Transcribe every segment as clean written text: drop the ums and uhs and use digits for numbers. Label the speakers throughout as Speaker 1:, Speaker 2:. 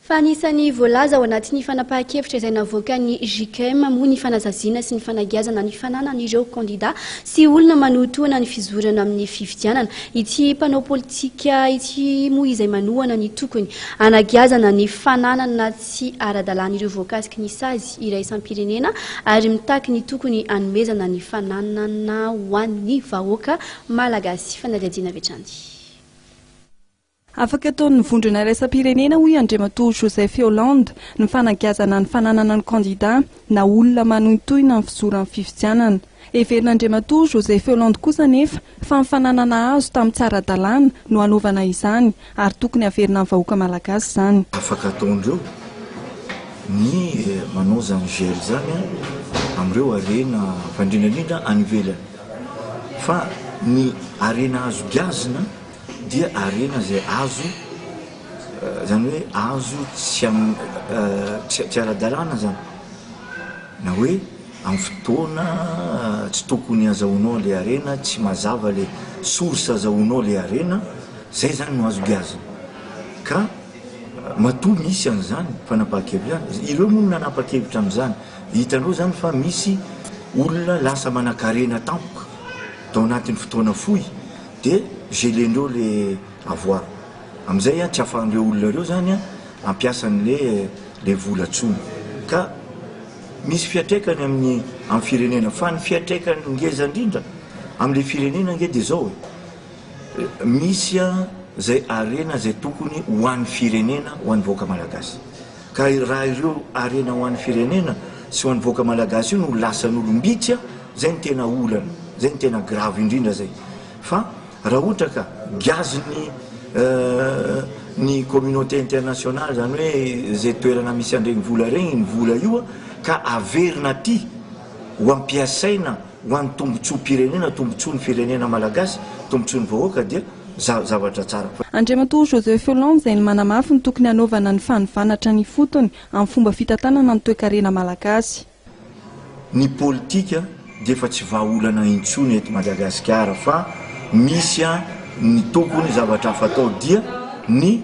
Speaker 1: Fa anisan'ny voalaza ao anatin'ny fanapahan-kevitra izay navoakan'ny JKM moa ny fanasaziana sy ny fanagiazana ny fananan'ireo kandida sy olona manohitohana ny fizorana amin'ny fifidianana. Ity mpanao politika ity moa izay manohana ny tokony hanagiazana ny fananana tsy ara-dalàn'ireo voakasiky ny sazy iraisam-pirenena ary mitaky ny tokony hanomezana ny fananana ho an'ny vahoaka malagasy. Fanadihadiana avy hatrany.
Speaker 2: Afaka ataon'ny vondrona iraisam-pirenena, hoy Andriamatoa Joseph Hollande, ny fanagiazana ny fananana ny kandida na olona manohintohina ny fizoran'ny fifidianana. Heverin'Andriamatoa Joseph Hollande kosa anefa fa ny fananana azo tamin'ny tsy ara-dalàna no hanaovana izany ary tokony haverina amin'ny vahoaka malagasy izany.
Speaker 3: Afaka ataondreo ny manao izany gel izany amin'ireo harena fa indrindra indrindra any ivelany fa ny harena azo giazina dia harena izay azo izany hoe azo tsy am tsy ara-dalàna izany na hoe amin'ny fotoana tsy tokony azahoanao ilay harena, tsy mazava ilay source azahoanao ilay harena, izay izany no azo giazina. Ka matoa misy an'izany fanapahan-kevitra izany, ireo moa no nanapa-kevitra amin'izany, hitanao izany fa misy olona lasa manan-karena tampoka tao anatin'ny fotoana fohy, Dia gelendreo le avoir. Amizay an tsy afahan'ireo olona ireo zany an hampiasa an'le le vola tsony. Ka misy fiatraikany amin'ny amin'ny firenena fa ny fiatraikany ngeza indrindra amle firenena ange dia zao e, misy an zay harena zay tokony ho an'ny firenena ho an'ny vahoaka malagasy. Ka raha ireo harena ho an'ny firenena sy ho an'ny vahoaka malagasy io no lasan'olom-bitsy an, zay no tena olana, zay no tena grave indrindra zay. Fa raha ohatra ka giazin'ny ny communauté internationale, zany hoe zay toerana misy an'ireny vola ireny iny vola io an, ka averina aty ho ampiasaina ho an'ny tombotsoam-pirenena, tombotsoan'ny firenena malagasy, tombotsoan'ny vahoaka dia zavatra tsara.
Speaker 2: Andriamatoa Joseph Hollande izay manamafy ny tokony hanaovana ny fanovana hatrany ifotony amin'ny fomba fitantanana ny toekarena malagasy.
Speaker 3: Ny politika dia efa tsy vahaolana intsony eto Madagasikara fa misy ny tokony zavatra hafa atao dia ny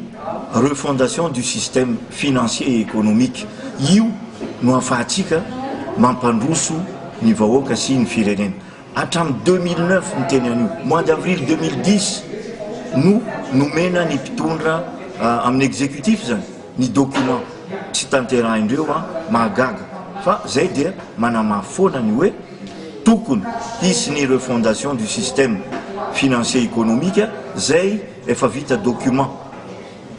Speaker 3: refondation du système financier et économique. Io no ahafahantsika mampandroso ny vahoaka sy ny firenena. Hatramin'ny 2009 niteny an'io, mois d'avril 2010 no nomena ny mpitondra amin'ny executif zany ny document, tsy tanterahin-dreo an, mahagaga fa zay dia manamafy foana ny hoe tokony hisy ny refondation du système financier économique zay efa vita document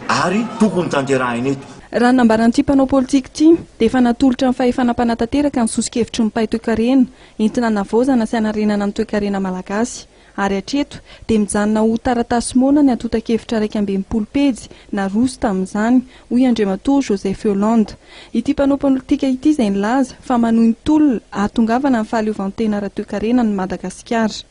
Speaker 3: ary tokony tanterahina eto.
Speaker 2: Raha ny nambaran'ity mpanao politika ity dia efa natolotra ny fahefana mpanatanteraka ny soso-kevitry ny mpahay toekarena entina hanavaozana sy hanarenana ny toekarena malagasy ary hatreto dia mijanona ho taratasy moana ny antontan-kevitra 61 pejy naroso tamin'izany, hoy Andriamatoa Joseph Hollande. Ity mpanao politika ity izay nilaza fa manohy ny tolona hahatongavana amin'ny fahaleovantena ara-toekarena an'i Madagasikara.